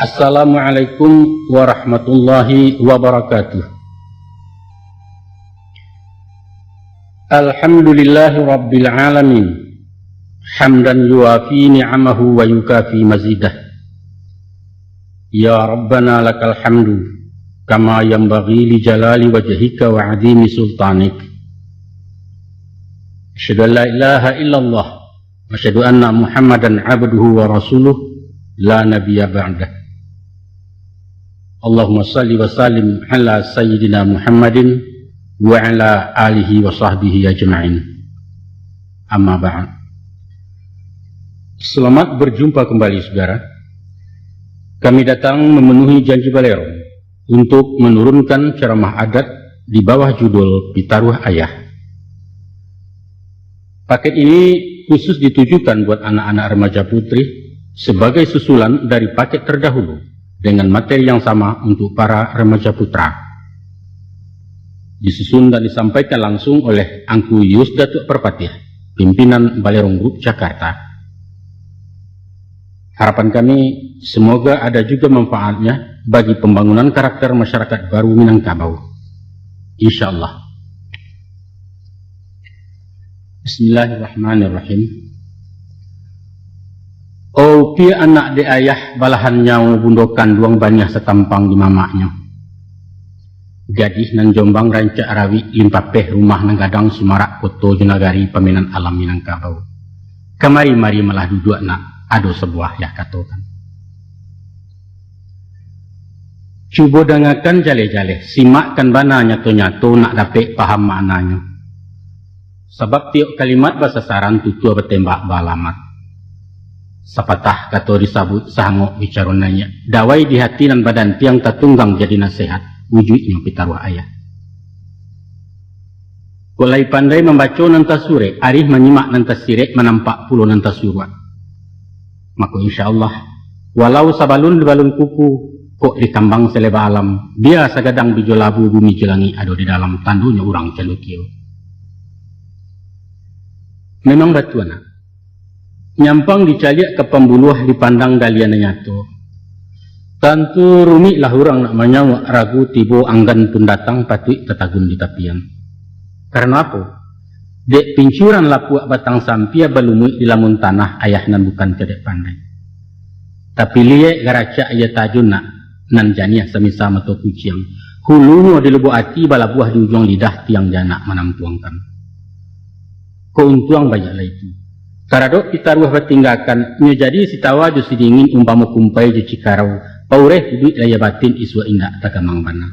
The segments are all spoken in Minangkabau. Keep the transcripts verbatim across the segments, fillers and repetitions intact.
Assalamualaikum warahmatullahi wabarakatuh. Alhamdulillahi rabbil alamin. Hamdan yuwafi ni'amahu wa yukafi mazidah. Ya Rabbana lakal hamdu, kama yanbaghi li jalali wajhika wa azimi sultanik. Asyhadu an la ilaha illallah, wa asyhadu anna Muhammadan abduhu wa rasuluh, la nabiyya ba'dah. Allahumma salli wa sallim ala sayyidina Muhammadin wa ala alihi wa sahbihi ajma'in. Amma ba'd. Selamat berjumpa kembali, saudara. Kami datang memenuhi janji Balerong untuk menurunkan ceramah adat di bawah judul Pitaruah Ayah. Paket ini khusus ditujukan buat anak-anak remaja putri sebagai susulan dari paket terdahulu dengan materi yang sama untuk para remaja putra. Disusun dan disampaikan langsung oleh Angku Yus Datuak Parpatiah, pimpinan Balerong Group Jakarta. Harapan kami, semoga ada juga manfaatnya bagi pembangunan karakter masyarakat baru Minangkabau. Insya Allah. Bismillahirrahmanirrahim. Opiak anak dek ayah, balahan nyawo bundo kanduang, baniah satampang di mamaknyo. Gadih nan jombang rancak rawik, limpapeh rumah nan gadang, sumarak koto jo nagari, pamenan alam Minangkabau. Kamari-mari malah duduak nak, ado sabuah yah katokan. Cubo dangakan jaleh-jaleh, simakkan bana nyato-nyato, nak dapek paham maknanyo. Sabab tiok kalimat basasaran, tutua batembak baalamat. Sapatah kato disabuik, sahangok bicaro naiak. Dawai di hati nan badantiang, tatunggang jadi nasehat, wujuiknyo pitaruah ayah. Kok lai pandai mambaco nan tasurek, arih manyimak nan tasirek, manampak pulo nan tasuruak. Mako, insya Allah, walau sabalun-balun kuku, kok dikambang saleba alam, bia sagadang bijo labu, bumi jo langik ado di dalam, tandonyo urang candokio. Memang batua, nak. Nyampang dicaliak ka pambuluah, dipandang daliah nan nyato. Tantu rumiklah urang nak manyauak, ragu tibo anggan pun datang, patuik tatagun di tapian. Karano apo? Dek pincuran lapuak batang sampia, balumuik di lamun tanah, ayah nan bukan codek pandai. Tapi liek garacak iyo tajun nak, nan janiah samisa mato kuciang. Hulunyo di lubuak ati, balabuah di ujuang lidah, tiang janak manampuangkan. Ko untuang banyak lai tu. Taradok pitaruah batinggakan, nyo jadi sitawa jo sidingin, umpamo kumpai jo cikarau, paureh iduik lahia batin, isuak indak tagamang bana.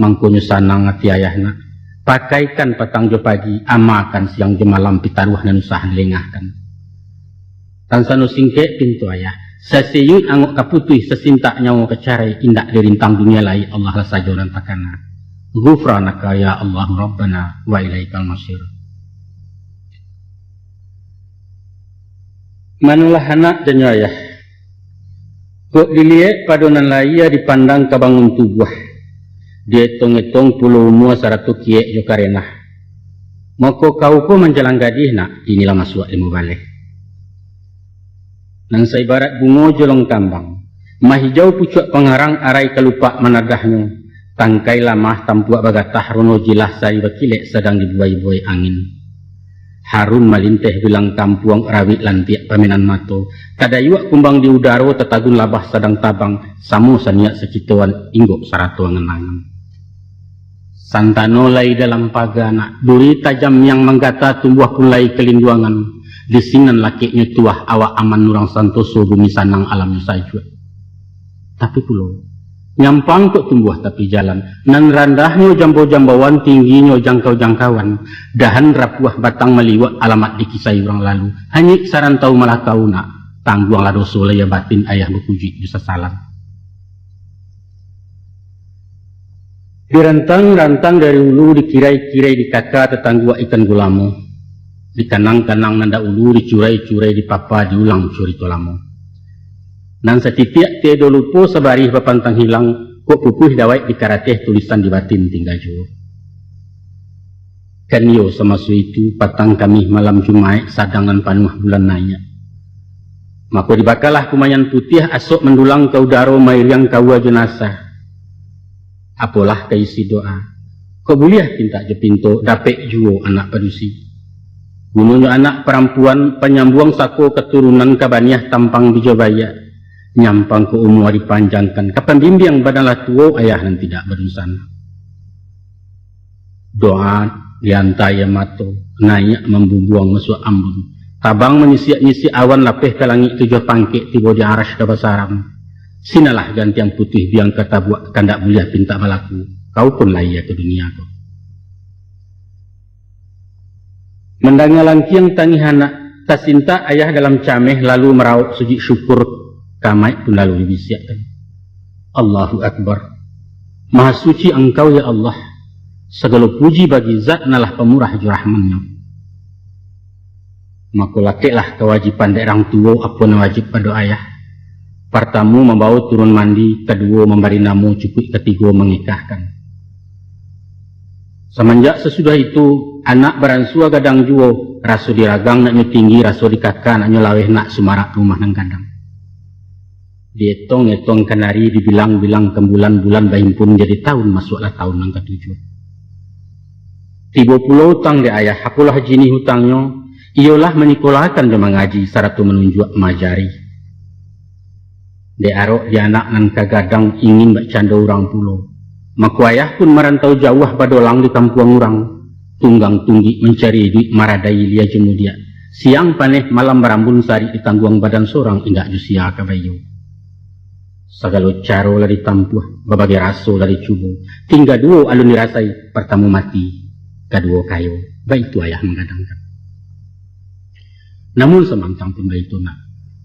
Mangkonyo sanang ati ayah nak, pakaikan patang jo pagi, amakan siang jo malam, pitaruah nan usah dilengahkan. Tansano singkek pinto ayah, sasiyuik angok ka putuih, sasintak nyawo ka carai, indak dirintang dunia lai, Allah lah sajo nan takana. Ghufranaka ya Allahu Rabbana wa ilaikal masir. Manolah anak janyo ayah. Kok diliek pado nan lahia, dipandang ka bangun tubuah, dietong-etong pulo umua sarato kiek jo karenah. Mako kau ko manjalang gadih nak, kini lah masuak limo baleh. Nan saibarat bungo jolong kambang, mahijau pucuak pangarang, arai kalupak manadahnyo, tangkai lamah tampuak bagatah, rono jilah sari bakilek, sadang dibuai-buai angin. Harum malinteh bilang kampuang, rawik lantiak pamenan mato, tadayuak kumbang di udaro, tatagun labah sadang tabang, samo saniat sakitoan, inggok sarato angan-angan. Santano lai dalam paga nak, duri tajam yang manggata, tumbuah pun lai kalinduangan, di sinan lakeknyo tuah, awak aman urang santoso, bumi sanang alamnyo sajuak. Tapi pulo, nyampang kok tumbuah tapi jalan, nan randahnyo jambau-jambauan, tingginyo jangkau-jangkauan, dahan rapuah batang maliwak, alamat dikisai urang lalu, hanyuik sarantau malakau nak, tangguanglah doso lahia batin, ayah bakujuik jo sasalan. Dirantang-rantang dari ulu, dikirai-kirai di kaka, tatangguak ikan gulamo, dikanang-kanang nan dahulu, dicurai-curai di papa, diulang curito lamo. Nan satitiak tiado lupo, sabarih bapantang hilang, kok pupuih dawai di karateh, tulisan di batin tingga juo. Kan iyo samaso itu, patang Kamih malam Jumaik, sadang nan panuah bulan naiak. Mako dibakalah kumayan putiah, asok mandulang ka udaro, mairiang kaua jo nasa. Apolah ka isi doa? Kok buliah pintak jo pinto, dapek juo anak padusi. Gunonyo anak parampuan, panyambuang sako katurunan, ka baniah tampang bijo baiak, nyampang ka umua dipanjangkan, ka pambimbiang badan lah tuo, ayah nan tidak badunsanak. Doa dianta aia mato, naiak mambubuang masuak ambun, tabang manyisiak-nyisiak awan, lapeh ka langik tujuah pangkek, tibo di Arasy ka basarang. Sinalah gantiang putuih biang ka tabuak, kandak buliah pintak balaku, kau pun lahia ka dunia ko. Mandanga langkiang tangih anak, tasintak ayah dalam cameh, lalu marauk sujud syukur, kamaik pun lalu dibisiakkan, Allahu Akbar. Maha suci Angkau, ya Allah. Sagalo puji bagi Zat nan lah Pamurah jo Rahman-Nyo. Mako, lakeklah kawajiban dek urang tuo apo nan wajib pado ayah. Partamo, mambawo turun mandi, kaduo, mambari namo, cukuik katigo, mangikahkan. Samanjak sasudah itu, anak baransua gadang juo, raso diragang nak nyo tinggi, raso dikaka nak nyo laweh, nak sumarak rumah nan gadang. Dietong-etong kanari, dibilang-bilang kambulan, bulan bahimpun jadi taun, masuaklah taun nan katujuah. Tibo pulo utang dek ayah, apolah jinih utangnyo, iyolah manyikolahakan jo mangaji, sarato manunjuak majari. Dek arok di anak nan ka gadang, ingin bakcando urang pulo. Mako ayah pun marantau jauah, badolang di kampuang urang. Tunggang tunggik mancari iduik, maradai ilia jo mudiak. Siang paneh, malam barambun sarik, ditangguang badan sorang, indak jo sia ka baiyo. Sagalo caro lah ditampuah, babagai raso lah dicubo. Tingga duo alun dirasai, partamo mati, kaduo kayo. Baitu ayah manggadangkan. Namun samantang pun baitu, nak,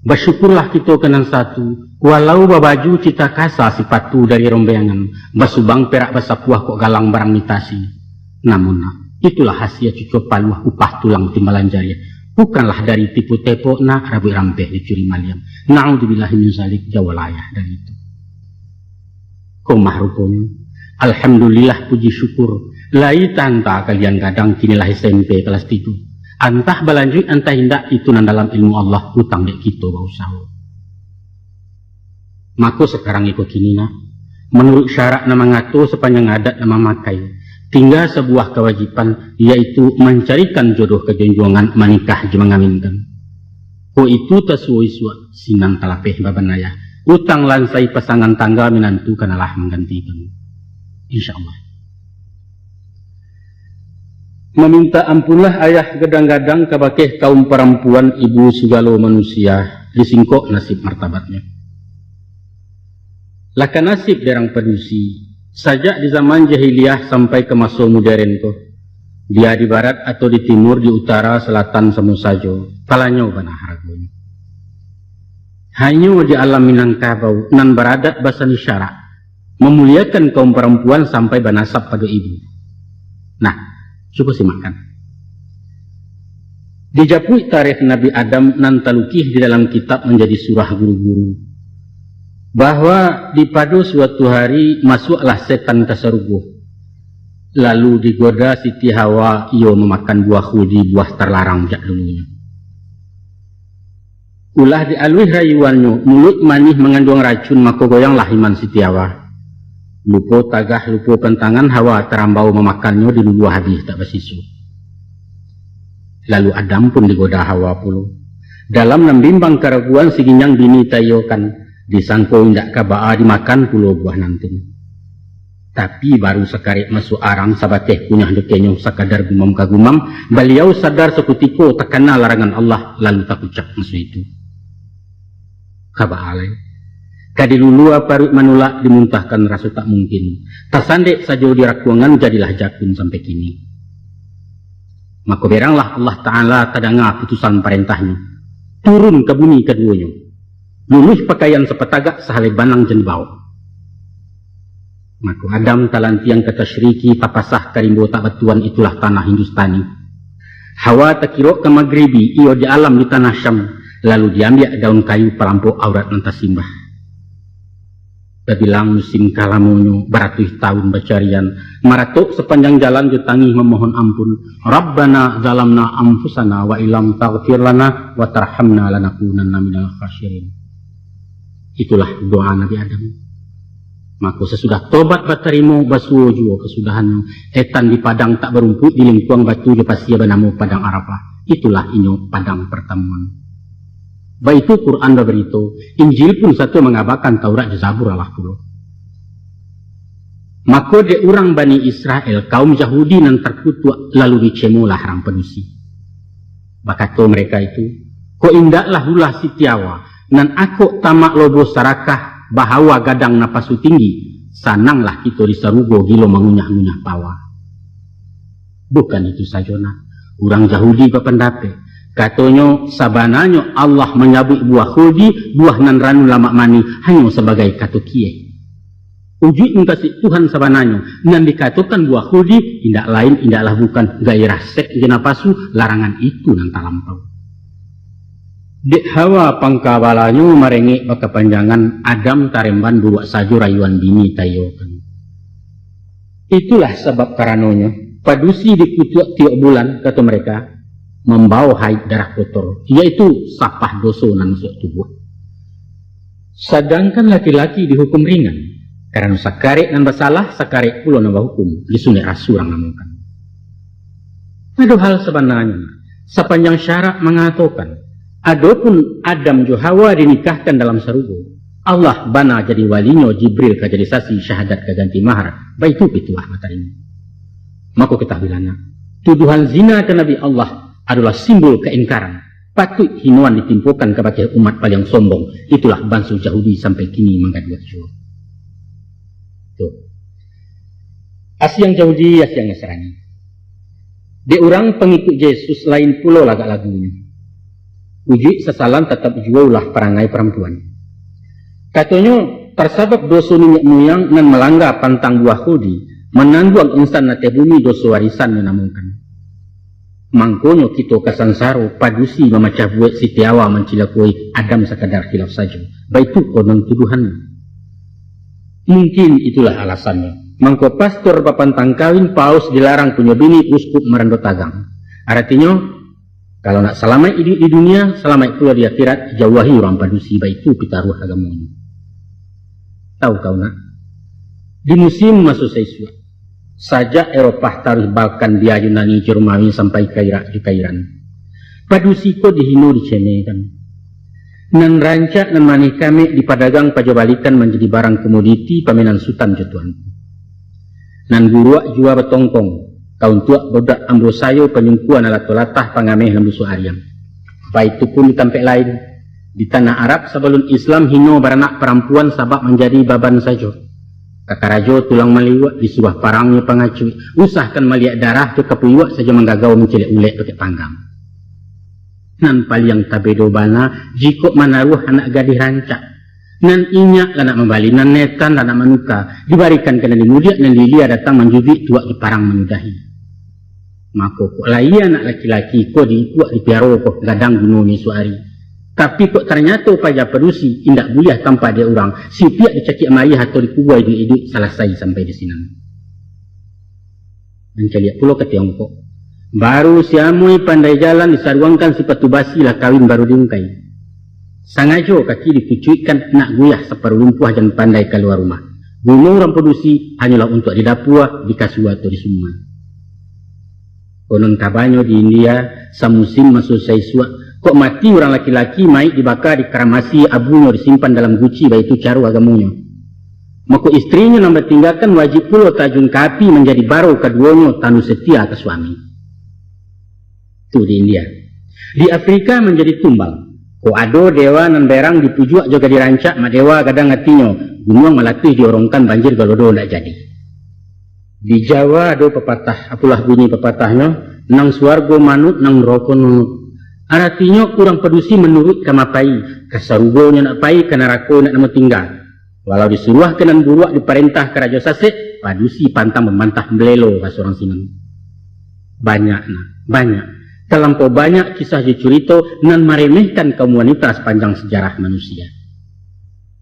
basyukurlah kito ka nan satu, walau babaju cita kasa, sipatu dari rombengan, basubang perak basapuah, kok galang barang mitasi. Namun, nak, itulah hasia cucua paluah, upah tulang timbalan jariah. Bukanlah dari tipu tepok, nak, rabuik rampeh dicuri maliang. Naudzubillahi min zalik, jauahlah ayah dari itu. Komah ruponyo. Alhamdulillah, puji syukur. Lai taanta kalian gadang, kini lah S M P kelas tigo. Antah balanjuik, antah indak, itu nan dalam ilmu Allah, utang dek kito bausaho. Mako sakarang iko kini, nak, manuruik syarak nan mangato, sapanjang adat nan mamakai, tingga sabuah kawajiban, yaitu mancarikan jodoh ka junjuangan, manikah jo mangawinkan. Kok itu tasuo isuak, sinan talapeh baban ayah. Utang lansai pasangan tangga, minantu kanalah manggantikan. Insya Allah. Mamintak ampunlah ayah gadang-gadang kabakeh kaum parampuan, ibu sagalo manusia, disingkok nasib martabatnyo. Lah ka nasib dek urang padusi, sajak di zaman jahiliah sampai ka maso moderen ko, bia di barat atau di timur, di utara, salatan, samo sajo, palanyo bana haragonyo. Hanyo di alam Minangkabau nan baradat basani syarak, mamuliakan kaum parampuan sampai banasab pado ibu. Nah, cubo simakkan. Dijapuik tarikh Nabi Adam nan talukih di dalam kitab manjadi surah guru-guru, bahwa di pado suatu hari masuaklah setan ka sarugo, lalu digoda Siti Hawa, iyo mamakan buah khuldi, buah tarlarang jak dulunyo. Ulah dialuih rayuannyo, muluik manih manganduang racun, mako goyanglah iman Siti Hawa. Lupo tagah, lupo pantangan, Hawa tarambau mamakannyo, diluluah abih tak basiso. Lalu Adam pun digoda Hawa pulo. Dalam nan bimbang karaguan, siginjang bini taiyokan, disangko indak ka baa, dimakan pulo buah nan tu. Tapi baru sakarek masuak arang, sabateh kunyah jo kenyong, sakadar gumam ka gumam, baliau sadar sakutiko, takana larangan Allah, lalu takucap masuak itu. Ka baa lai? Ka dilulua paruik manulak, dimuntahkan raso tak mungkin. Tasandek sajo di rakuangan, jadilah jakun sampai kini. Mako beranglah Allah Ta'ala, tadanga putusan parentah-Nyo. Turun ka bumi kaduonyo. Luluih pakaian sapatagak, sahalai banang jan dibaok. Mako Adam talantiang ka tasyriki, tapasah ka rimbo tak batuan, itulah tanah Hindustani. Hawa takirok ka magribi, iyo di alam di tanah Syam, lalu diambiak daun kayu palampok aurat nan tasimbah. Tabilang musim ka lamonyo, baratuih taun bacarian, maratok sapanjang jalan jo tangih mamohon ampun, "Rabbana zalamna anfusana wa illam taghfir lana wa tarhamna lanakunanna minal khasirin." Itulah doa Nabi Adam. Mako sasudah tobat batarimo, basuo juo kasudahannyo, etan di padang tak barumpuik, di lingkuang batu jo pasia banamo Padang Arafah. Itulah inyo padang partamuan. Baitu Quran babarito, Injil pun sato mangabakan Taurat jo Zabur alah pulo. Mako dek urang Bani Israel, kaum Yahudi nan tarkutuak, lalu dicemolah rang padusi. Bakato mereka itu, "Kok indaklah ulah sitiawa, nan akok tamak lobo sarakah, bahawa gadang napasu tinggi, sananglah kito di sarugo gilo mangunyah-ngunyah pawa." Bukan itu sajo nak, urang Yahudi bapandapek, katonyo, sabananyo Allah manyabuik buah khuldi, buah nan ranu lamak manih, hanyo sabagai kato kieh. Ujuik mukasuik Tuhan sabananyo, nan dikatokan buah khuldi, indak lain, indaklah bukan, gairah seks jo napasu, larangan itu nan talampau. Dek hawa pangkabalanyo marengek bakapanjangan, Adam taremban buruak sajo rayuan bini taiyokan. Itulah sabab karanonyo, padusi dikutuak tiok bulan, kato mereka, mambawo haid darah kotor, yaitu sapah doso nan masuak tubuah. Sadangkan laki-laki dihukum ringan, karano sakarek nan basalah, sakarek pulo nan bahukum, disunek rasu urang namokan. Ado hal sabananyo, sapanjang syarak mangatokan, adopun Adam jo Hawa dinikahkan dalam sarugo, Allah bana jadi walinyo, Jibril ka jadi sasi, syahadat ka ganti mahar, baitu pituah matarimo. Mako katahuilah nak, tuduhan zina ka Nabi Allah adolah simbol kaingkaran, patuik hinoan ditimpokan kabake umat paliang sombong, itulah banso Yahudi sampai kini manggaduah juo. Tu. Asiang Yahudi, asiang Nasrani. Dek urang pangikuik Yesus lain pulo lagak lagunyo. Ujuik sasalan tatap juo ulah parangai parampuan. Katonyo, tasabab doso niniak muyang nan malangga pantang buah khuldi, manangguang insan ateh bumi doso warisan nan namokan. Mangkonyo kito ka sansaro, padusi mamacah buek, sitiawa mancilakoi, Adam sakadar khilaf sajo. Baitu konon tuduhannyo. Mungkin itulah alasannyo. Mangko pastor bapantang kawin, paus dilarang punyo bini, uskup marando tagang. Aratinyo, kalau nak salamaik iduik di dunia, salamaik pulo di akhirat, jauahi urang padusi, baitu pitaruah agamonyo. Tahu kau nak? Di musim maso saisuak, sajak Eropah taruih Balkan, bia Yunani jo Romawi sampai ka Irak jo ka Iran, padusi ko dihino dicemekan. Nan rancak, nan manih kamek dipadagang pajobalikan manjadi barang komoditi pamenan sutan jo tuanku. Nan buruak jua batongkong, ka untuak budak ambo sayo panyungkua nan lato latah pangameh nan busuak ariang. Baitu pun di tampek lain, di tanah Arab sabalun Islam hino baranak parampuan sabab manjadi baban sajo. Ka karajo tulang maliuak, disuruah parangnyo pangacuik, usahkan maliak darah tu ka puyuak sajo manggagau mancilek ulek pakek panggang. Nan paliang tabedo bana, jikok manaruah anak gadih rancak. Nan inyak lah nak mambali, nan netan lah nak manuka, dibarikan ka nan di mudiak, nan di ilia datang manjujuik tuak di parang manudahi. Mako, kok lai anak laki-laki ko diikuak dipiaro ko gadang gunonyo isuak ari. Tapi kok tarnyato paja padusi, indak buliah tampa dek urang, sipiak dicakiak mayah atau dikubua iduik-iduik, salasai sampai di sinan. Mancaliak pulo ka Tiongkok. Baru si Amuai pandai jalan, disaruangkan sipatu basi, lah kawin baru diungkai. Sangajo kaki dipucuikkan, nak guyah saparuh lumpuah, jan pandai kalua rumah. Guno urang padusi hanyolah untuak di dapua, di kasua atau di sumua. Konon kabanyo di India, samusim maso saisuak, kok mati urang laki-laki, mayik dibaka, dikaramasi, abunyo disimpan dalam guci, baitu caro agamonyo. Mako istrinyo nan batinggakan wajib pulo tajun ka api, manjadi baro kaduonyo, tanu setia ka suami. Tu di India. Di Afrika manjadi tumbal. Kok ado dewa nan berang dipujuak jo gadih rancak, mak dewa gadang atinyo, gunuang malatuih diorongkan, banjir galodo ndak jadi. Di Jawa ado papatah, apolah bunyi papatahnyo, "Nang suargo manuk, nang naroko nunuk." Aratinyo, urang padusi manuruik ka ma pai, ka sarugonyo nak pai, ka narako nak namo tingga. Walau disuruah ka nan buruak, diparentah karajo sasek, padusi pantang mambantah, malelo ka surang sinan. Banyak, nah, banyak. Talampau banyak kisah jo curito nan maremehkan kaum wanita sapanjang sajarah manusia.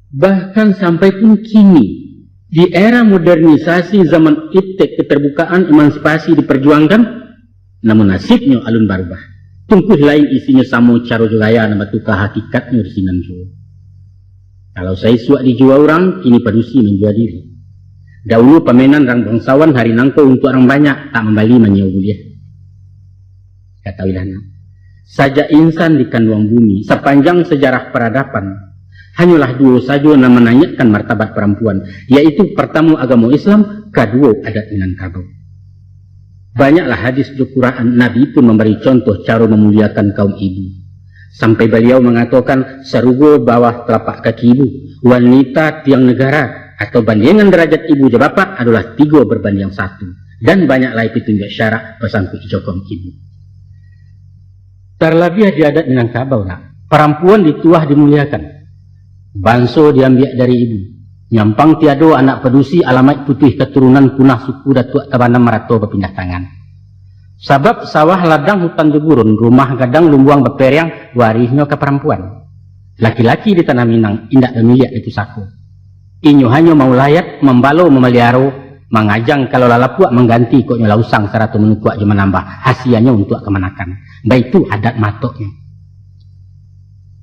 Bahkan sampai pun kini, di era modernisasi zaman iptek keterbukaan emansipasi diperjuangkan, namun nasibnyo alun barubah. Tungkuih lain isinyo samo caro jo gaya nan batuka hakikatnyo di sinan juo. Kalau saisuak dijua urang, kini padusi manjua diri. Daulu pamenan rang bangsawan, hari nangko untuak rang banyak, tak mambali manyiewa buliah. Katawilah nak, sajak insan dikanduang bumi, sapanjang sajarah paradaban, hanyolah duo sajo nan manaiakkan martabat parampuan, yaitu partamo agamo Islam, kaduo adat Minangkabau. Banyaklah hadis jo Quran, Nabi pun mambari contoh caro mamuliakan kaum ibu. Sampai baliau mangatokan, sarugo bawah talapak kaki ibu, wanita tiang negara, atau bandiangan darajat ibu jo bapak adolah tigo barbandiang satu, dan banyak lai pitunjuak syarak basangkuik jo kaum ibu. Talabiah di adat Minangkabau nak, parampuan dituah dimuliakan. Banso diambiak dari ibu. Nyampang tiado anak padusi, alamaik putuih katurunan, punah suku, datuak tabanam, arato bapindah tangan. Sabab sawah ladang, hutan jo gurun, rumah gadang, lumbuang baperiang, warihnyo ka parampuan. Laki-laki di tanah Minang indak bamiliak di pusako. Inyo hanyo maulayat, mambalo, mamaliaro, mangajang kalau lah lapuak, mangganti kok nyo lah usang, sarato manukuak jo manambah, hasianyo untuak kamanakan. Baitu adat matoknyo.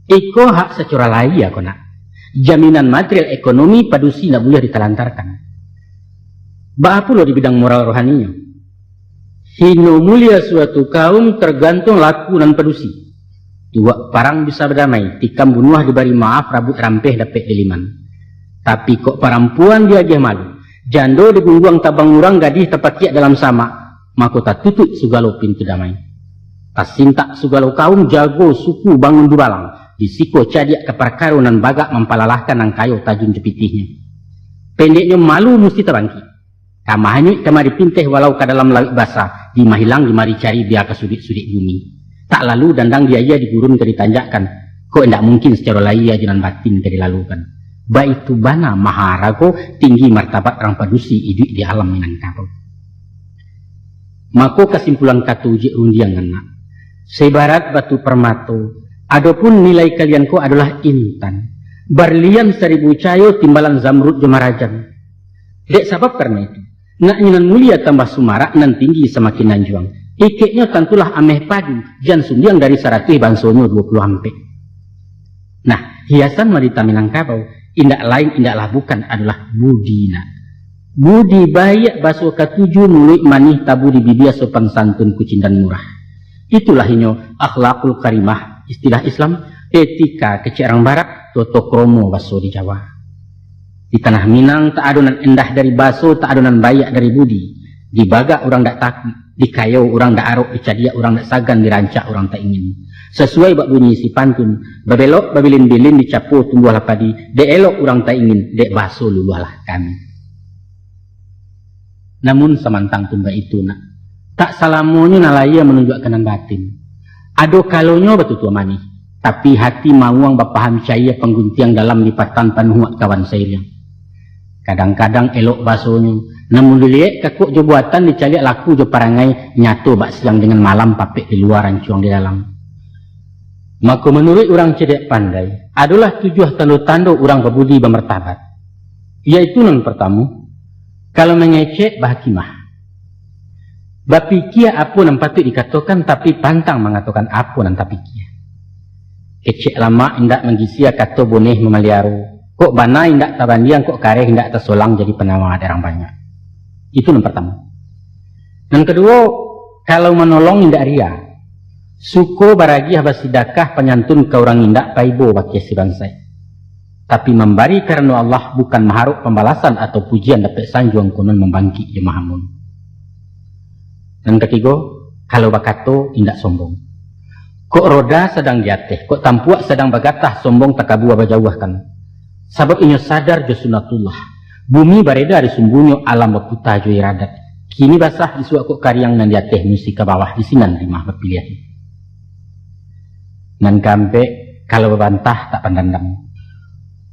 Iko hak sacora lahia ko nak. Jaminan material ekonomi padusi ndak buliah ditalantarkan. Baa pulo di bidang moral rohaninyo? Hino mulia suatu kaum targantuang laku nan padusi. Tuak parang bisa badamai, tikam bunuah dibari maaf, rabuik rampeh dapek diliman. Tapi kok parampuan diagiah malu, jando digungguang tabang urang, gadih tapakiak dalam samak, mako tatutuik sugalo pintu damai. Tasintak sugalo kaum, jago suku bangun dubalang, di siko cadiak ka parkaro nan bagak, mampalalahkan nan kayo tajun jo pitihnyo. Pendeknyo, malu musti tabangkik. Ka mahanyuik ka mari pinteh, walau ka dalam lauik basa, di mahilang di mari cari, bia ka suduik-suduik bumi. Tak lalu dandang di aia, di gurun ka ditanjakkan, kok indak mungkin sacaro lahia jo nan batin ka dilalukan. Baitu bana maharago, tinggi martabat rang padusi iduik di alam Minangkabau. Mako kasimpulan kato ujuik rundiang anak, saibarat batu parmato, adopun nilai kalian ko adolah intan, barlian saribu cayo, timbalan zamrud jo marajan. Dek sabab karano itu, nak inyo nan mulia tambah sumarak, nan tinggi samakin anjuang. Ikeknyo tantulah ameh padu, jan sundiang dari saratuih, bansonyo duo puluah ampek. Nah, hiasan wanita Minangkabau indak lain, indaklah bukan, adolah budi nak. Budi baiak baso katuju, muluik manih tabu di bibia, sopan santun kucindan murah. Itulah inyo akhlakul karimah, istilah Islam, etika kecek rang Barat, toto kromo baso di Jawa. Di tanah Minang tak ado nan endah dari baso, tak ado nan baiak dari budi. Dibagak urang dak takuik, dikayo urang dak arok, dicadiak urang dak sagan, dirancak urang tak ingin. Sasuai bak bunyi isi pantun, babelok babilin-bilin, dicapo tumbuahlah padi, dek elok urang tak ingin, dek baso luluahlah kami. Namun samantang pun baitu nak, tak salamonyo nan lahia manunjuakkan nan batin. Ado kalonyo batutua manih, tapi hati mauang bapaham caia, pangguntiang dalam lipatan panuhuak kawan sairiang. Kadang-kadang elok basonyo, namun diliek kakok jo buatan, dicaliak laku jo parangai, nyato bak siang dengan malam, papek di lua, rancuang di dalam. Mako manuruik urang cadiak pandai, adolah tujuah tando-tando urang babudi bamartabat, yaitu nan partamo, kalau mangecek bahakimah. Bapikia apo nan patuik dikatokan, tapi pantang mangatokan apo nan tapikia. Kecek lamak indak manggisia, kato boneh mamaliaro. Kok bana indak tabandiang, kok kareh indak tasolang, jadi panawa dek urang banyak. Itu nan partamo. Nan kaduo, kalau manolong indak ria. Suko baragiah basidakah, panyantun ka urang indak, paibo bakeh si bansaik. Tapi mambari karano Allah, bukan maharok pambalasan atau pujian, dapek sanjuang konon, mambangkik jo mahamun. Nan katigo, kalau bakato indak sombong. Kok roda sadang di ateh, kok tampuak sadang bagatah, sombong takabua bajauahkan. Sabab inyo sadar jo sunatullah. Bumi bareda di sumbunyo, alam baputa jo iradat. Kini basah, isuak kok kariang, nan di ateh musti ka bawah, di sinan rimah bapiliah. Nan kaampek, kalau babantah tak pandandam.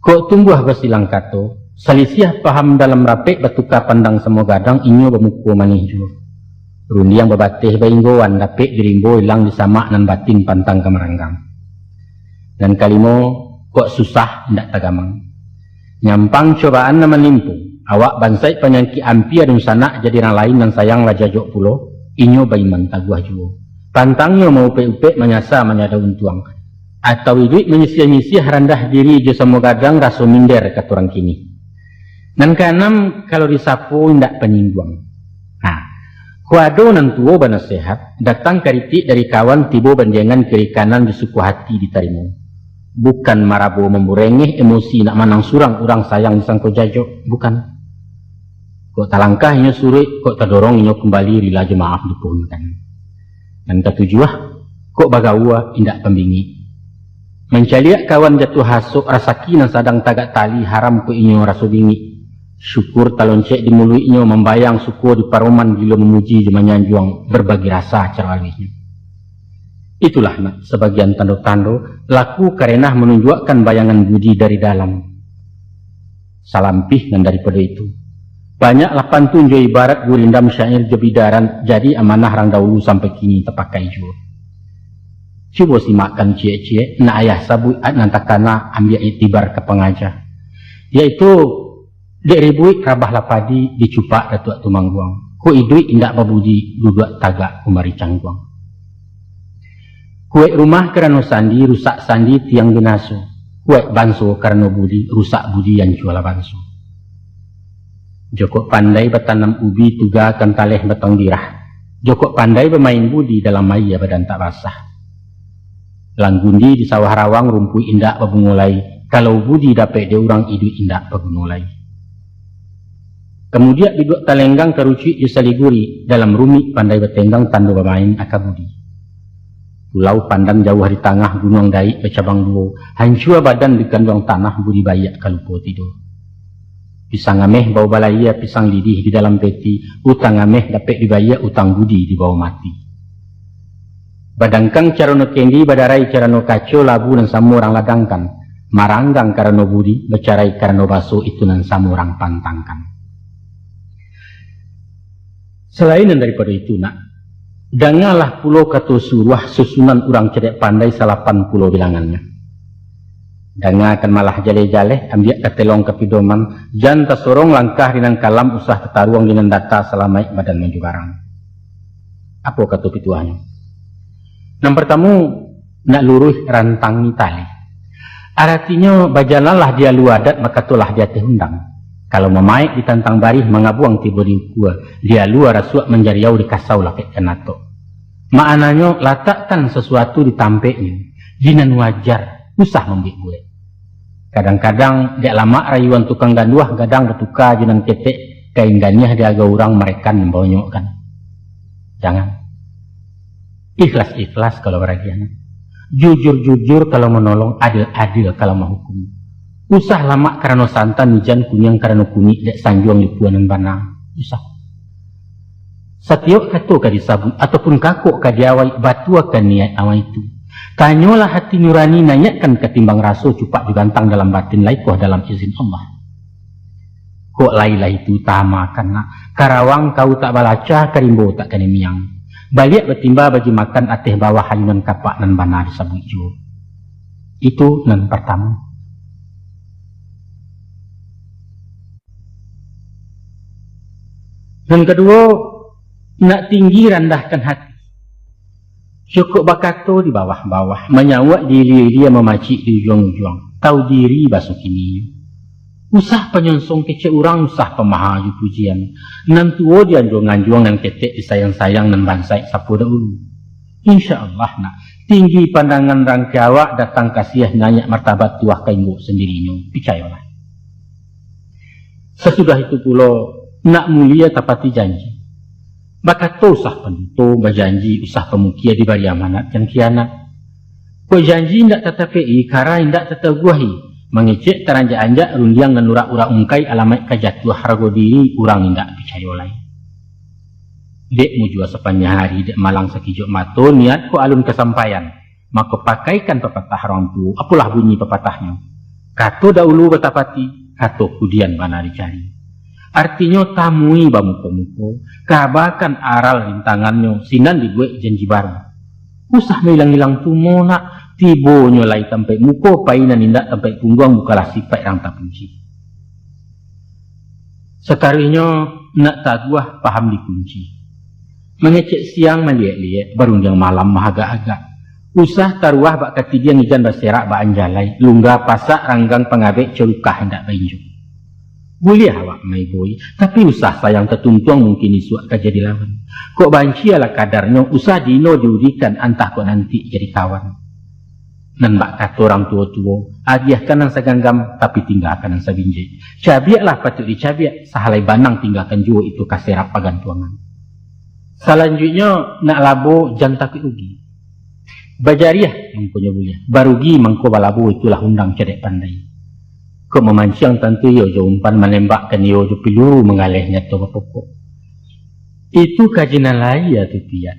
Kok tumbuah basilang kato, salisiah paham dalam rapek, batuka pandang samo gadang, inyo bamuko manih juo. Rundiang babateh bainggoan, dapek jo rimbo, ilang di samak nan batin, pantang ka maranggang. Nan kalimo, kok susah indak tagamang. Nyampang cobaan nan manimpo, awak bansaik panyakik ampia dunsanak jadi urang lain nan sayang lah jajok pulo, inyo baiman taguah juo. Pantangnyo maupek-upek manyasa manyada untuang, atau iduik manyisiah-nyisiah randah diri jo samo gadang raso minder ka turang kini. Nan kaanam, kalau disapo indak panyingguang. Nah, ko ado nan tuo banasehat, datang karitik dari kawan tibo bandiangan kiri kanan di suko hati ditarimo. Bukan marabo mamburengeh emosi nak manang surang urang sayang disangko jajok, bukan. Kok talangkah inyo suruik, kok tadorong inyo kumbali rila jo maaf dipohonkan. Nan katujuah, kok bagaua indak pambingik. Mancaliak kawan jatuah hasok, rasaki nan sadang tagak tali haram kok inyo raso bingik. Syukur taloncek di muluiknyo, mambayang suko di paroman gilo mamuji jo manyanjuang, berbagi rasa caro aluihnyo. Itulah nak sabagian tando-tando laku karenah manunjuakkan bayangan budi dari dalam. Salampih nan daripado itu, banyaklah pantun jo ibarat gurindam syair jo bidaran jadi amanah rang daulu sampai kini tapakai juo. Cubo simakkan ciek-ciek, nak ayah sabuik nan takana, ambiak iktibar ka pangaja, yaitu, dek ribuik rabahlah padi, dicupak Datuak Tumangguang. Kok iduik indak babudi, duduak tagak kumari cangguang. Kuaik rumah karano sandi, rusak sandi tiang binaso. Kuaik banso karano budi, rusak budi ancualah banso. Jokok pandai batanam ubi, tuga kan taleh batang birah. Jokok pandai bamain budi, dalam aia badan tak basah. Langgundi di sawah rawang, rumpuik indak babungo lai. Kalau budi dapek dek urang, iduik indak baguno lai. Kamudiak biduak talenggang, karucuik jo saliguri, dalam rumik pandai batenggang, tando bamain aka budi. Pulau Pandan jauah di tangah, gunuang Daik bacabang duo, hancua badan di kanduang tanah, budi baiak ka lupo tido. Pisang ameh bao balayia, pisang lidih di dalam peti, utang ameh dapek dibayia, utang budi dibawo mati. Badangkang carano kendi, badarai carano kaco, labu nan samo urang ladangkan. Maranggang karano budi, bacarai karano baso, itu nan samo urang pantangkan. Salain nan daripado itu, nak, dangalah pulo kato suruah susunan urang cadiak pandai, salapan pulo bilangannyo. Dangakan malah jaleh-jaleh, ambiak katelong ka pidoman, jan tasorong langkah di nan kalam, usah tataruang di nan data, salamaik badan manjubarang. Apo kato pituahnyo? Nan partamo, nak luruih rantangi tali. Aratinyo, bajalanlah di alua adat, bakatolah di ateh undang. Kalau mamaek ditantang barih, mangabuang tibo di ukua, di alua rasuak manjariau, di kasau lapekkan atok. Maknanyo, latakkan sasuatu di tampeknyo, di nan wajar, usah mambuek-buek. Kadang-kadang, dek lamak rayuan tukang ganduah, gadang batuka jo nan ketek, kain ganiah di agau urang, marekan mambonyokkan. Jangan. Ikhlas-ikhlas kalau baragiah. Jujur-jujur kalau manolong, adil-adil kalau mahukum. Usah lamak karano santan, ijan kuniang karano kunik, dek sanjuang di puan nan bana. Usah. Satiok kato ka disabuik, ataupun kakok ka diawai, batuakan niaik awai tu. Tanyolah hati nurani, naiakkan katimbang raso, cupak jo gantang dalam batin, laikoh dalam izin Allah. Kok lai-lai tu tamakan nak, karawang kau tak balacah, karimbo tak kanai miang. Baliak batimba bajimakan, ateh bawah ayunan kapak, nan bana disabuik juo. Itu nan partamo. Nan kaduo, nak tinggi randahkan hati. Cukuik bakato di bawah-bawah, manyauak di ilia-ilia, mamacik di ujuang-ujuang. Tau diri baso kini. Usah panyonsong kecek urang, usah pamaha jo pujian. Nan tuo dianjuang-anjuang, nan ketek disayang-sayang, nan bansaik sapo dahulu. Insya Allah nak, tinggi pandangan rangke awak, datang kasiah naiak martabat, tuah ka inggok sandirinyo. Picayolah. Sasudah itu pulo, nak mulia tapati janji. Bakato usah panuto, bajanji usah pamukia, dibari amanat jan kianat. Kok janji indak tatapek-i, kara indak tataguahi, mangecek taranjak-anjak, rundiang nan urak-urak ungkai, alamaik ka jatuah harago diri, urang indak picayo lai. Dek mujua sapanjang hari, dek malang sakijok mato, niat kok alun kasampaian, mako pakaikan papatah urang tuo. Apolah bunyi papatahnyo? Kato dahulu batapati, kato kudian bana dicari. Artinyo, tamui bamuko-muko, kabakan aral rintangannyo, sinan dibuek janji baru. Usah mailang-ilang tumo nak, tibonyo lai tampaik muko, pai nan indak tampaik pungguang, bukanlah sipaik rang tapuji. Sakaruihnyo nak taguah paham dikunci. Mangecek siang maliek-liek, barundiang malam mahagak-agak. Usah taruah bak katidiang ijan baserak bak anjalai, lungga pasak ranggang pangabek colukah indak bainjok. Buliah awak maiboi, tapi usah sayang tatuntuang mungkin isuak ka jadi lawan. Kok banci alah kadarnyo, usah diino diudikan, antah kok nanti jadi kawan. Nan bak kato urang tuo-tuo, agiahkan nan saganggam, tapi tinggakan nan sabinjek. Cabiaklah patuik dicabiak, sahalai banang tinggakan juo itu ka serak pagantuangan. Salanjuiknyo, nak labo jan takuik rugi. Bajariah mangkonyo buliah, barugi mangko balabo, itulah undang codek pandai. Kok mamanciang tantu iyo jo umpan, manembak kan iyo jo piluru, manggaleh nyato bapokok. Itu kaji nan lahia tu piak.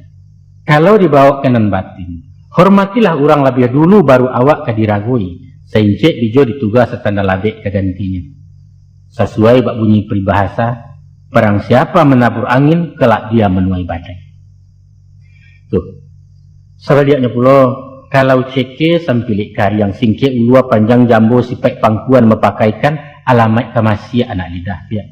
Kalau dibaok ka nan batin, hormatilah urang labiah dulu, baru awak ka diragoi, saincek bijo dituga, satanda labek ka gantinyo. Sasuai bak bunyi paribahasa, barang siapa manabur angin, kelak dia manuai badai. Tuh. Sabaliaknyo pulo, kalau ceke sampilik kariang, singkek ulua, panjang jambo sipaik pangkuan, mapakaikan alamaik ka masiak anak lidah piak.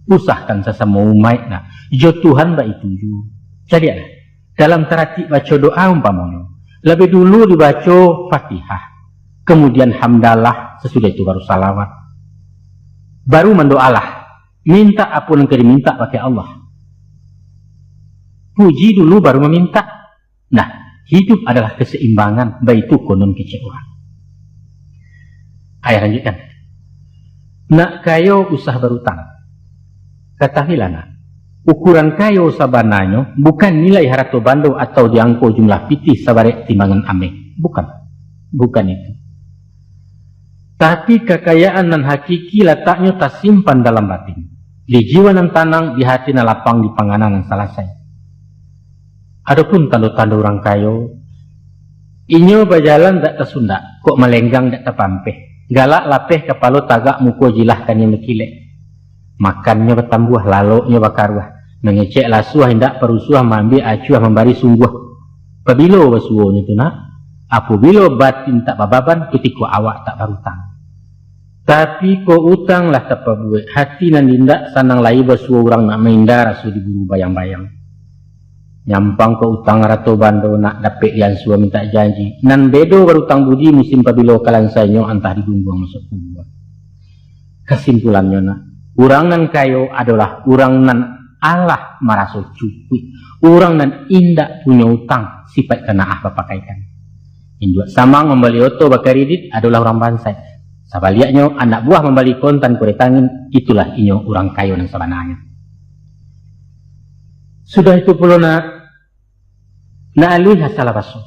Usahkan sasamo umaik nak, jo Tuhan baitu juo. Caliaklah, dalam taratik baco doa umpamonyo, labiah dulu dibaco Fatihah, kamudian hamdalah, sasudah itu baru salawat. Baru mandoalah, mintak apo nan ka dimintak bakeh Allah. Puji dulu baru mamintak. Nah, hidup adalah kasaimbangan, baitu konon kecek urang. Ayah lanjuikkan. Nak kayo usah barutang. Katahuilah nak, ukuran kayo sabananyo bukan nilai harato bando atau di angko jumlah pitih sabarek timbangan ameh. Bukan. Bukan itu. Tapi kakayaan nan hakiki lataknyo tasimpan dalam batin, di jiwa nan tanang, di hati nan lapang, di panganang nan salasai. Adopun tando-tando urang kayo, inyo bajalan dak tasundak, kok malenggang dak tapampeh, galak lapeh kapalo tagak, muko jilah kan nyo bakilek. Makannyo batambuah, laloknyo bakaruah, mangecek lasuah indak parusuah, maambiak acuah mambari sungguah. Pabilo basuonyo tu nak? Apabilo batin tak bababan, kutiko awak tak barutang. Tapi kok utang lah tapabuek, hati nan indak sanang lai basuo urang, nak mainda raso diburu bayang-bayang. Nyampang kok utang harato bando, nak dapek diansua mintak janji. Nan bedo barutang budi, musim pabilo ka lansainyo, antah digungguang masuak kubua. Kasimpulannyo nak, urang nan kayo adolah urang nan alah maraso cukuik, urang nan indak punyo utang, sipaik kanaah bapakaikan. Induak samang mambali oto bakaridit adolah urang bansaik. Sabaliaknyo, anak buah mambali kontan kuretangin, itulah inyo urang kayo nan sabananyo. Sudah itu pulo nak, nak aluih asalah baso.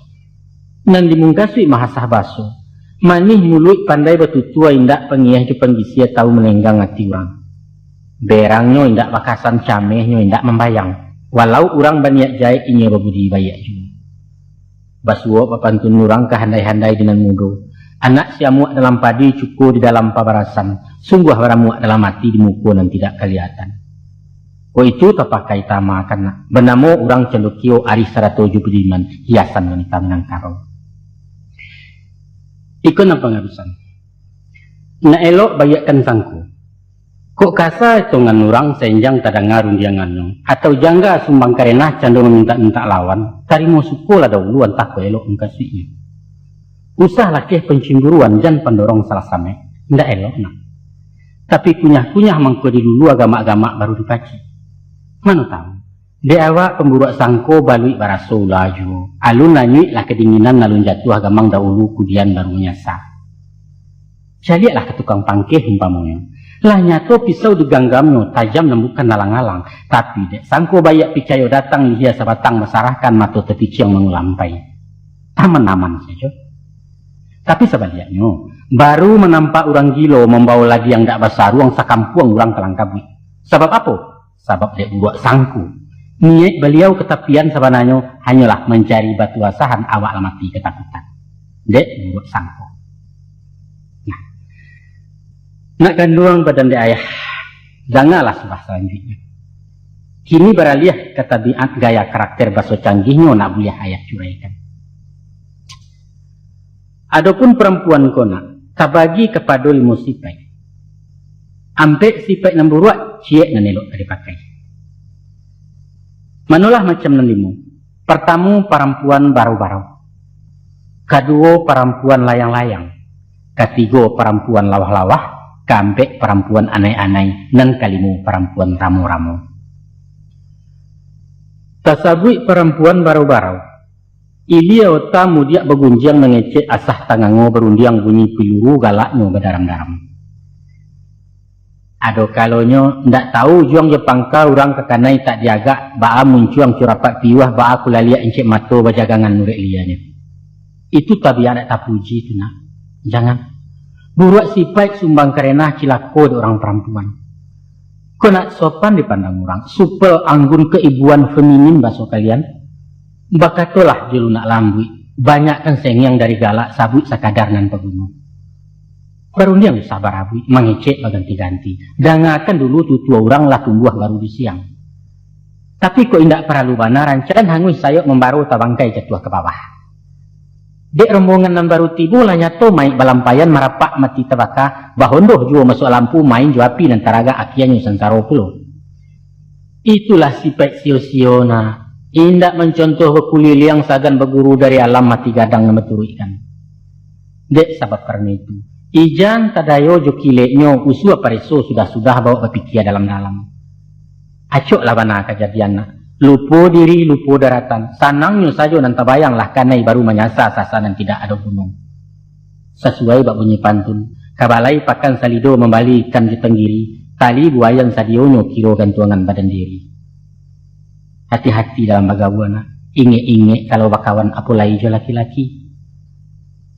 Nan dimungkasuik mahasah baso. Manih muluik pandai batutua, indak pangiah jo panggisia, tahu manenggang ati urang. Berangnyo indak bakasan, camehnyo indak mambayang. Walau urang baniat jahek, inyo babudi baiak juo. Basuok bapantun urang ka handai-handai di nan mudo. Anak siamuak dalam padi, cuko di dalam pabarasan. Sungguah baramuak dalam ati, di muko nan tidak kalihatan. Ko itu tapakai tamakan nak, banamo urang Candokio, arih sarato jo budiman, hiasan wanita Minangkabau. Iko nan pangabisan. Nak elok baiakkan sangko. Kok kasa etongan urang, saenjang tadanga rundiangannyo, atau jangga sumbang karenah, cando mamintak-mintak lawan, tarimo suko lah dahulu, antah kok elok mukasuiknyo. Usah lakeh pancimburuan, jan pandorong salah samek, indak elok nak. Tapi kunyah-kunyah mangko dilulu, agamak-gamak baru dipacik. Mano tahu, dek awak pamburuak sangko, baluik baraso ula juo. Alun lanyuik lah kadinginan, alun jatuah gamang dahulu, kudian baru manyasa. Caliaklah ka tukang pangkeh umpamonyo. Lah nyato pisau diganggamnyo, tajam nan bukan alang-alang. Tapi dek sangko baiak picayo datang, lihia sabatang basarahkan, mato tapiciang mangulampai. Aman-aman sajo. Tapi sabaliaknyo, baru manampak urang gilo, mambawo ladiang dak basaruang, sakampuang urang kalangkabuik. Sabab apo? Sabab dek buruak sangko. Niaik baliau ka tapian sabananyo hanyolah mancari batu asahan, awak lah mati katakutan. Dek buruak sangko. Nah, nak ganduang badan dek ayah, dangalah surah salanjuiknyo. Kini baraliah ka tabiat gaya karakter baso canggihnyo, nak buliah ayah curaikan. Adopun parampuan ko nak tabagi kapado limo sipaik. Ampek sipaik nan buruak, ciek nan elok ka dipakai. Manolah macam nan limo. Partamo, parampuan barau-barau. Kaduo, parampuan layang-layang. Katigo, parampuan lawah-lawah. Kaampek, parampuan anai-anai. Nan kalimo, parampuan ramo-ramo. Tasabuik parampuan barau-barau. Ilia ota mudiak bagunjiang mangecek, asah tangango barundiang, bunyi piluru galaknyo badaram-daram. Ado kalonyo ndak tau ujuang jo pangka, urang ka kanai tak diagak, baa muncuang curapak piuah, baa kulaliak incek mato bajagangan urek lianyo. Itu tabiat dak tapuji tu nak. Jangan. Buruak sipaik sumbang karenah cilako dek urang parampuan. Ko nak sopan dipandang urang, supel anggun keibuan feminin baso kalian. Bakatolah jo lunak lambuik, banyakkan sengiang dari galak, sabuik sakadar nan paguno. Barundiang usah barabuik, mangecek baganti-ganti. Dangakan dulu tutua urang lah tumbuah baru di siang. Tapi kok indak paralu bana, rancak hanguih sayok mambaro, tabangkai jatuah ka bawah. Dek rombongan nan baru tibo lah nyato maik balampaian, marapak mati tabaka, bahondoh juo masuak lampu, main jo api nan taragak, akianyo sansaro pulo. Itulah sipaik sio-sio nak, indak mancontoh bakuliliang, sagan baguru dari alam, mati gadang nan baturuikkan. Dek sabab karano itu, ijan tadayo jo kileknyo, usua pareso sudah-sudah, bawok bapikia dalam-dalam. Acoklah bana kajadian nak. Lupo diri, lupo daratan. Sanangnyo sajo nan tabayang, lah kanai baru manyasa, sasa nan tidak ado guno. Sasuai bak bunyi pantun, ka balai pakan salido, mambali ikan di tanggiri, tali buayan sadionyo, kiro gantuangan badan diri. Hati-hati dalam bagaua nak. Ingek-ingek kalau bakawan, apo lai jo laki-laki.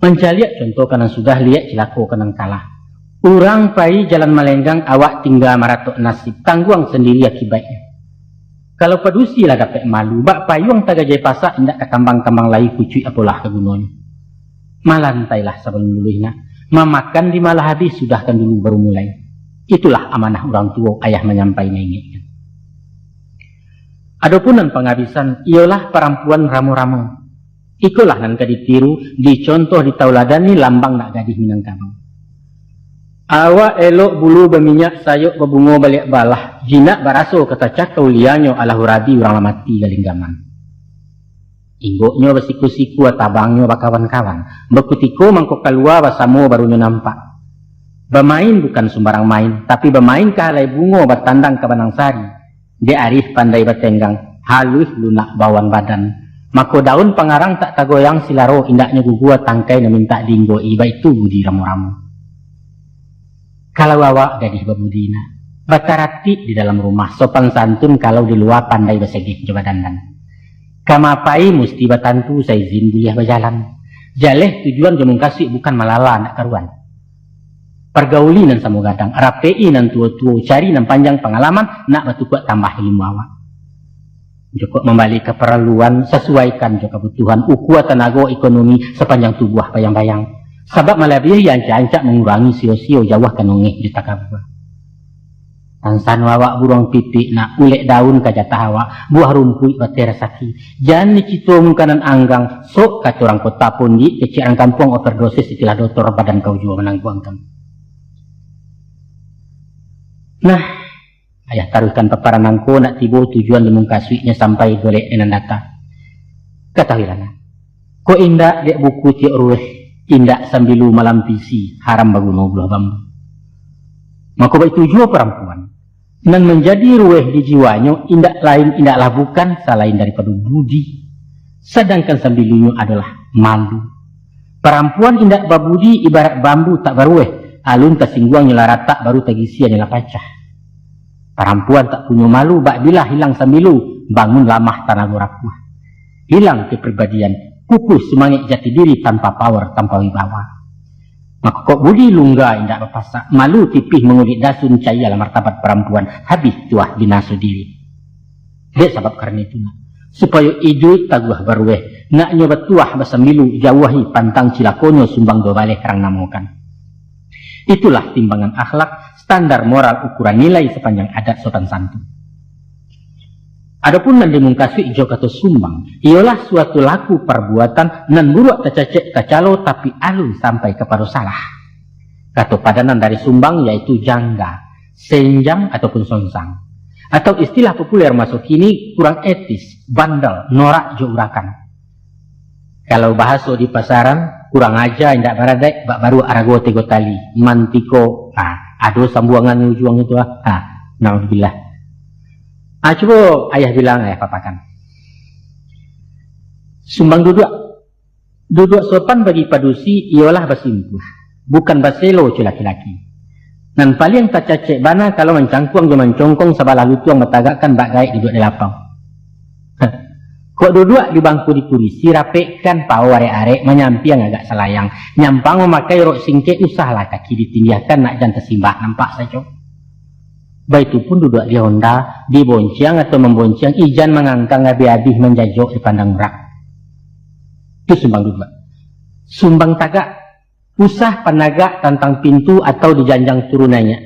Mancaliak contoh ka nan sudah, liek cilako ka nan kalah. Urang pai jalan malenggang, awak tingga maratok nasib, tangguang sandiri akibaiknyo. Kalau padusi lah dapek malu, bak payuang tagajai pasak, indak ka kambang-kambang lai kucuik, apolah ka gunonyo. Malantailah sabalun luluih nak, mamakan di ma lah abih, sudahkan dulu baru mulai. Itulah amanah urang tuo, ayah manyampai maingekkan. Adopun nan pangabisan, iyolah parampuan ramo-ramo. Ikolah nan ka ditiru, dicontoh, ditauladani lambang nak gadih Minangkabau. Awak elok bulu baminyak, sayok babungo baliak balah, jinak baraso ka tacakau lianyo, alah urabi urang lah mati galinggaman. Inggoknyo basiku-siku, tabangnyo bakawan-kawan, bakutiko mangko kalua, basamo barunyo nampak. Bamain bukan sumbarang main, tapi bamain ka alai bungo, batandang ka banang sari. Dek arih pandai batenggang, haluih lunak bawan badan. Mako daun pangarang tak tagoyang, silaro indaknyo gugua, tangkai nan mintak diinggo-i, baitu budi ramo-ramo. Kalau awak gadih babudi nak, bataratik di dalam rumah, sopan santun kalau di lua, pandai basegeh jo badandan. Ka ma pai musti batantu, saizin buliah bajalan. Jaleh tujuan jo mungkasuik, bukan malala nak karuan. Pargauli nan samo gadang, rapek-i nan tuo-tuo, cari nan panjang pangalaman, nak batukuak tambah ilmu awak. Jokok mambali kaparaluan, sasuaikan jo kabutuhan, ukua tanago ekonomi, sapanjang tubuah bayang-bayang. Sabab malabiahi ancak-ancak, mangurangi sio-sio, jauahkan ongeh jo takabua. Tansano awak buruang pipik nak, ulek daun ka jatah awak, buah rumpuik bateh rasaki. Jan dicito muka nan anggang, sok kato urang kota pondik, kecek urang kampuang overdosis, istilah dotor badan kau juo manangguangkan. Nah, ayah taruihkan paparan nangko, nak tibo tujuan di mungkasuiknyo sampai golek nan data. Katahuilah nak, kok indak dek buku tiok ruweh, indak sambilu malampisi, haram baguno buluah bambu. Mako baitu juo parampuan, nan manjadi ruweh di jiwanyo indak lain indaklah bukan salain daripado budi, sadangkan sambilunyo adolah malu. Parampuan indak babudi ibarat bambu tak baruweh, alun tasingguangnyo lah ratak, baru tagisiannyo lah pacah. Parampuan tak punyo malu, bak bilah hilang sambilu, bangun lamah tanago rapuah. Hilang kepribadian, kukuh sumangek jati diri, tanpa power, tanpa wibawa. Mako kok budi lungga indak bapasak, malu tipih mangulik dasun, caialah martabat parampuan, habih tuah binaso diri. Dek sabab karano itu nak, supayo iduik taguah baruweh, naknyo batuah basambilu, jauahi pantang cilakonyo, sumbang duo baleh karang namokan. Itulah timbangan akhlak, standar moral, ukuran nilai sapanjang adat sopan santun. Adopun nan dimungkasuik jo kato sumbang, iyolah suatu laku parbuatan nan buruak tacacek tacalo, tapi alun sampai kapado salah. Kato padanan dari sumbang yaitu jangga. senjang ataupun songsang. Atau istilah populer maso kini, kurang etis, bandel, norak jo urakan. Kalau bahaso di pasaran, kurang aja, indak baradaik, bak baruak arago tigo tali, mantiko, ha, ado sambuangan di ujuang itu, ha, ha, naudzubillah. Ha, cubo ayah bilang, ayah papakan. Sumbang duduak. Duduak sopan bagi padusi iyolah basimpuah, bukan baselo, co laki-laki. Nan paliang tacacek bana kalau mancangkuang jo mancongkong sabalah lutuang batagakkan bak gaek duduak di lapau. Kok duduak di bangku di kurisi, rapekkan pawo arek-arek, manyampiang agak salayang, nyampang mamakai rok singkek, usahlah kaki ditindiahkan, nak jan tasimbah nampak sajo. Baitu pun duduak di honda, dibonciang atau mambonciang, ijan mangangkang abih-abih manjajok dipandang urang. Itu sumbang duduak. Sumbang tagak, usah panagak tantang pintu atau di janjang turun naiak.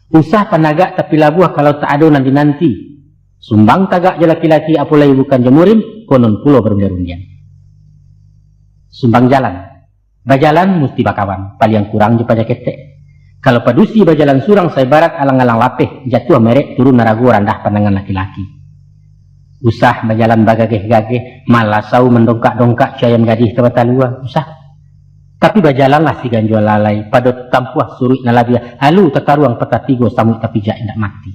Usah panagak tapi labuah kalau tak ado nan dinanti. Sumbang tagak jo laki-laki, apo lai bukan jo murim, konon pulo barundiang-rundiang. Sumbang jalan. Bajalan musti bakawan, paliang kurang jo paja ketek. Kalau padusi bajalan surang, saibarat alang-alang lapeh, jatuah merek, turun arago, randah pandangan laki-laki. Usah bajalan bagageh-gageh, malasau mandongkak-dongkak, co ayam gadih ka batalua, usah. Tapi bajalanlah siganjua lalai, pado tampuah suruik nan labiah, alu tataruang patah tigo, samuik tapijak indak mati.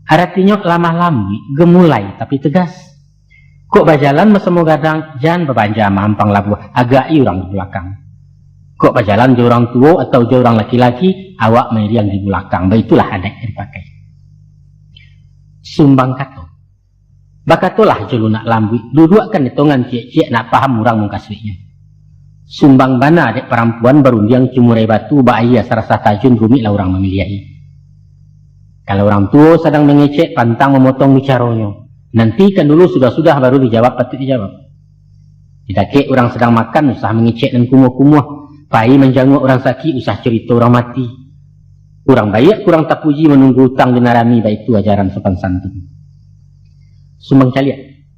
Aratinyo lamah lambuik, gemulai tapi tegas. Kok bajalan basamo gadang, jan babanja mahampang labuah, agak-i urang di bulakang. Kok bajalan jo urang tuo atau jo urang laki-laki, awak mairiang di bulakang. Baitulah adaik nan dipakai. Sumbang kato. Bakatolah jo lunak lambuik, duduakkan etongan ciek-ciek, nak paham urang mukasuiknyo. Sumbang bana dek parampuan barundiang cumurai batu, bak aia sarasah tajun, rumiklah urang mamiliahi. Kalau urang tuo sadang mangecek, pantang mamotong bicaronyo. Nantikan dulu sudah-sudah, baru dijawab patuik dijawab. Di dakek urang sadang makan, usah mangecek nan kumuah-kumuah. Pai manjanguak urang sakik, usah carito urang mati. Urang baiak kurang tapuji, manunggu utang di nan rami, baitu ajaran sopan santun. Sumbang caliak.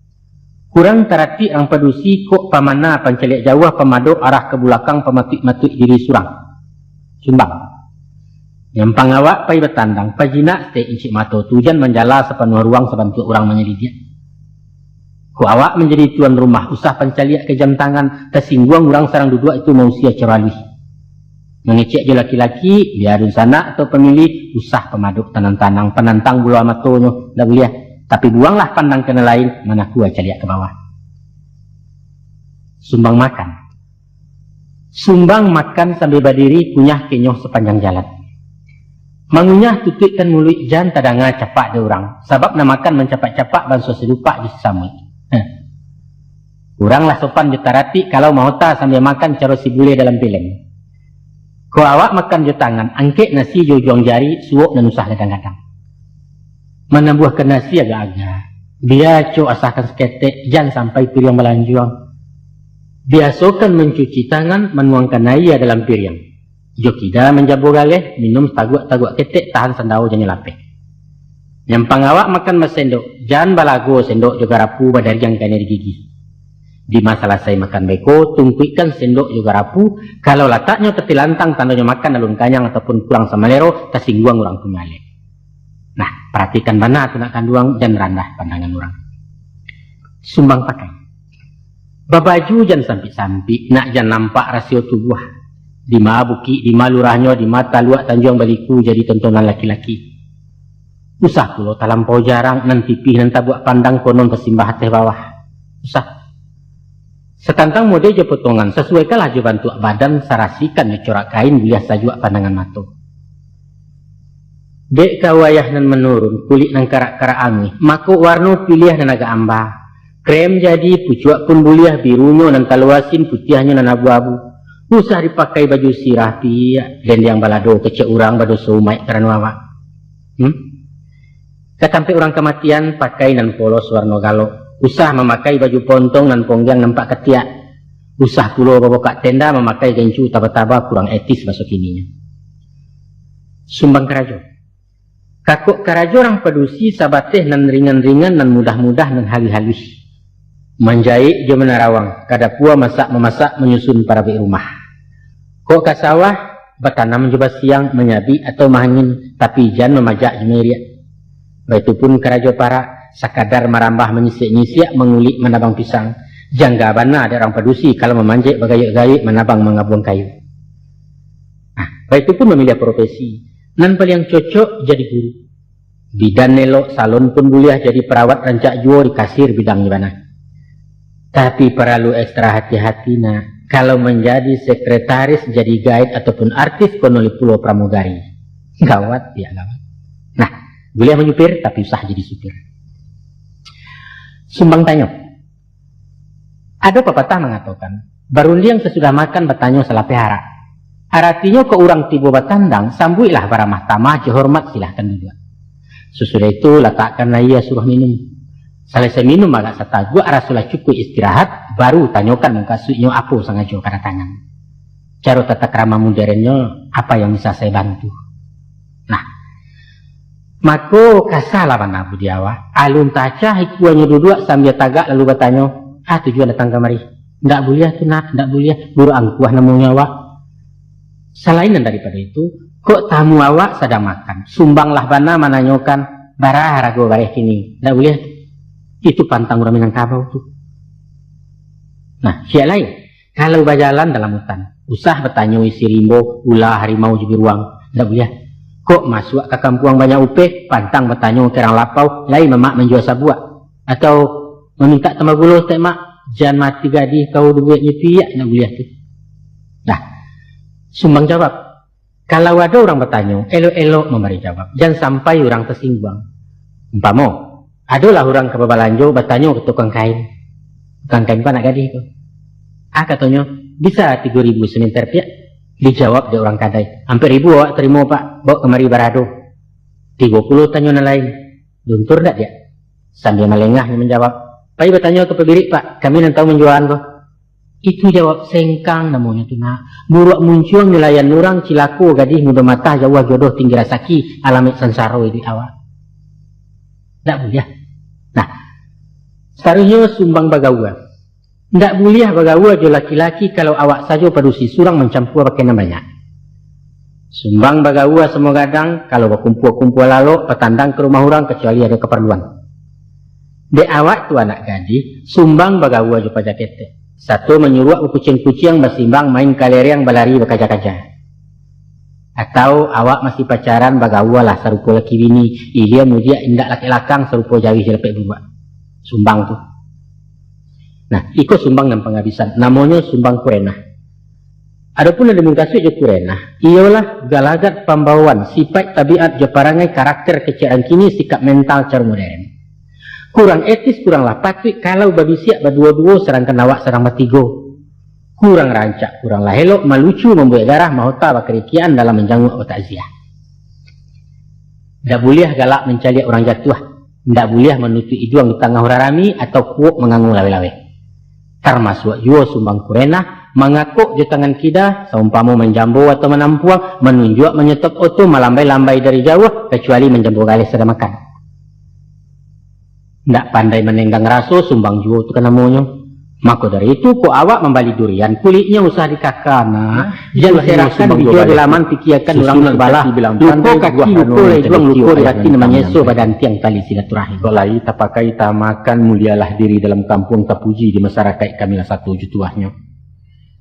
Kurang taratik urang padusi, kok pamana pancaliak jauah, pamadok arah ka bulakang, pamatuik-matuik diri surang. Sumbang. Nyampang awak pai batandang, pajinak saketek incik mato tu, jan manjala sapanuah ruang, sabantuak urang manyalidiak. Kok awak manjadi tuan rumah, usah pancaliak ka jam tangan, tasingguang urang sadang duduak, itu mausia caro aluih. Mangecek jo laki-laki, bia dunsanak atau pamilih, usah pamadok tanang-tanang, panantang buluah matonyo, ndak buliah. Tapi buanglah pandang ka nan lain, manakua caliak ka bawah. Sumbang makan. Sumbang makan sambia badiri, kunyah kenyuah sapanjang jalan. Mangunyah tutuikkan muluik, jan tadanga capak dek urang, sabab nan makan mancapak-capak, banso silupak jo sisamuik. Heh. Kuranglah sopan jo taratik kalau maota sambia makan, caro si bule dalam pilem. Kok awak makan jo tangan, angkek nasi jo ujuang jari, suok nan usah gadang-gadang. Manambuahkan nasi agak-agak, bia acok asahkan saketek, jan sampai piriang balanjuang. Biasokan mancuci tangan, manuangkan aia dalam piriang. Jo kida manjabo galeh, minum taguak-taguak ketek, tahan sandao janyo lapeh. Nyampang awak makan basendok, jan balago sendok jo garapu badariang kanai di gigi. Dima salasai makan beko, tungkuikkan sendok jo garapu, kalau lataknyo tatilantang, tandonyo makan alun kanyang ataupun kurang samalero, tasingguang urang punyo alek. Nah, paratikan bana tu nak kanduang, jan randah pandangan urang. Sumbang pakai. Babaju jan sampik-sampik, nak jan nampak rasio tubuah. Dima bukik, dima lurahnyo, dima taluak tanjuang baliku, jadi tontonan laki-laki. Usah pulo talampau jarang, nan tipih nan tabuak pandang, konon tasimbah ateh bawah. Usah. Satantang mode jo potongan, sasuaikanlah jo bantuak badan, sarasikan jo corak kain, buliah sajuak pandangan mato. Dek ka wayah nan manurun, kulik nan karak-karak angih, mako warno piliah nan agak amba. Krem jadi, pucuak pun buliah, birunyo nan talua asin, putiahnyo nan abu-abu. Usah dipakai baju sirah, piak, dendiang balado, kecek urang badoso umaik karano awak. Hmm? Ka tampek urang kamatian, pakai nan polos warno galok. Usah mamakai baju pontong nan ponggiang nampak katiak. Usah pulo babokak tenda, mamakai gencu taba-taba, kurang etis baso kininyo. Sumbang karajo. Kakok karajo urang padusi sabateh nan ringan-ringan, nan mudah-mudah, nan haluih-haluih. Manjaik jo manarawang, ka dapua masak-mamasak, manyusun parabek rumah. Kok ka sawah, batanam jo basiang, manyabik atau maangin, tapi jan mamajak jo mairiak. Baitu pun karajo parak, sakadar marambah manyisiak-nyisiak, mangulik manabang pisang, jangga bana dek urang padusi kalau mamanjek bagayuik-gayuik, manabang mangabuang kayu. Nah, baitu pun mamiliah profesi, nan paliang cocok jadi guru. Bidan elok, salon pun buliah, jadi parawat rancak juo, di kasir bidangnyo bana. Tapi paralu ekstra hati-hati, nak. Kalau manjadi sekretaris, jadi guide, ataupun artis, konon pulo pramugari. Gawat, ya gawat. Nah, buliah manyupir, tapi usah jadi supir. Sumbang tanyo. Ado papatah mangatokan, barundiang sasudah makan, batanyo salapeh arak. Aratinyo, kok urang tibo batandang, sambuiklah baramah tamah, jo hormat silahkan duduak. Sasudah itu, latakkan aia, suruah minum. Salasai minum agak sataguak, rasolah cukuik istirahat, baru tanyokan mukasuiknyo, apo sangajo kadatangan. Caro tata krama modernnyo, apa yang bisa saya bantu? Nah, mako kasalah bana budi awak. Alun tacah ikuanyo duduak sambia tagak lalu batanyo, "Ah, tujuan datang kamari?" "Ndak buliah tu, nak, ndak buliah. Buruak angkuah namonyo awak." Salain nan daripado itu, kok tamu awak sadang makan, sumbanglah bana mananyokan, "Bara harago bareh kini?" Ndak buliah tu. Itu pantang urang Minangkabau tu. Nah, siak lai. Kalau bajalan dalam hutan, usah batanyo isi rimbo, ulah, harimau, jo biruang. Ndak buliah. Kok masuak ka kampuang banyak upeh, pantang batanyo ka urang lapau, lai mamak manjua sabuak. Atau mamintak tambah gulo, "Tek Mak, jan mati gadih kau duduak nyipiak." Ndak buliah tu. Nah, sumbang jawab. Kalau ado urang batanyo, elok-elok mambari jawab. Jan sampai urang tasingguang. Umpamo, adolah urang ka babalanjo, batanyo ka tukang kain. Tukang kain ko anak gadih ko. Ah, katonyo, "Bisa tigo ribu samenter piak?" Dijawab dek urang kadai, "Ampek ribu awak tarimo, Pak. Baok kamari barado." Tibo pulo tanyo nan lain, "Luntur ndak, Diak?" Sambia malengah nyo manjawab, "Pai batanyo ka pabirik, Pak. Kami nan tahu manjualan ko." Itu jawab sengkang namonyo tu, nak. Buruak muncuang nilaian urang, cilako gadih mudo matah, jauah jodoh tinggi rasaki, alamaik sansaro iduik awak. Ndak buliah. Nah, saruihnyo sumbang bagaua. Ndak buliah bagaua jo laki-laki kalau awak sajo padusi surang mancampua pakai nan banyak. Sumbang bagaua samo gadang, kalau bakumpua-kumpua lalok, patandang ka rumah urang, kacuali ado kaparluan. Dek awak tu anak gadih, sumbang bagaua jo paja ketek. Sato manyuruak bakuciang-kuciang, basimbang main kalereang, balari bakaja-kaja. Atau awak masih pacaran, bagaualah sarupo laki bini, ilia mudiak indak lakek lakang, sarupo jawih jo lapek buruak. Sumbang tu. Nah, iko sumbang nan pangabisan, namonyo sumbang kurenah. Adopun nan dimukasuik jo kurenah, iyolah galagat pambawaan, sipaik tabiat jo parangai, karakter kecek urang kini, sikap mental caro modern. Kurang etis, kuranglah patuik kalau babisiak baduo-duo, sadangkan awak sadang batigo. Kurang rancak, kuranglah elok, malucu, mambuek garah, mahota bakarikian dalam manjanguak batakziah. Ndak buliah galak mancaliak urang jatuah, ndak buliah manutuik iduang di tangah urang rami, atau kuok mangango laweh-laweh. Tarmasuak juo sumbang kurenah, mangakok jo tangan kida, saumpamo manjambo atau manampuang, manunjuak manyetop oto, malambai-lambai dari jauah, kacuali manjambo galeh sadang makan. Ndak pandai manenggang raso, sumbang juo tu kan namonyo. Mako dari itu, kok awak mambali durian, kuliknyo usah dikaka, nak. Jan serahkan bijo di laman, pikiakan urang sabalah. Luko kaki, luko iduang, luko di batin, manyeso badan tiang tali silaturahim. Kok lai tapakai tamakan, mulialah diri dalam kampuang, tapuji di masarakaik, kamilah sato jutuahnyo.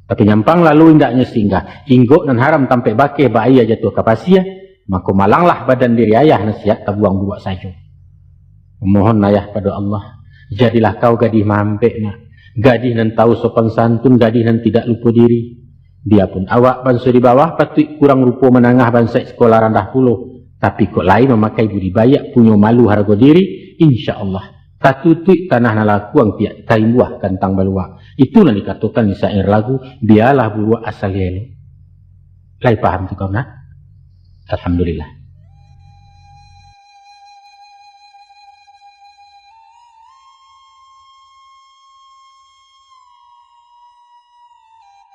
Tapi nyampang lalu indaknyo singgah, inggok nan haram tampek bakeh, bak aia jatuah ka pasia, mako malanglah badan diri ayah, nan siak tabuang buruak sajo. Mohon ayah pado Allah, jadilah kau gadih mampek, nak, gadih nan tahu sopan santun, gadih nan tidak lupo diri. Biapun awak banso di bawah, patuik kurang rupo, manangah bansaik, sikola randah pulo, tapi kok lai mamakai budi baiak, punyo malu harago diri, insya Allah tatutuik tanah nan lakuang, piak taimbuah kantang baluak. Itu nan dikatokan di syair lagu, bialah buruak asal elok. Lai paham tu kau, nak? Alhamdulillah.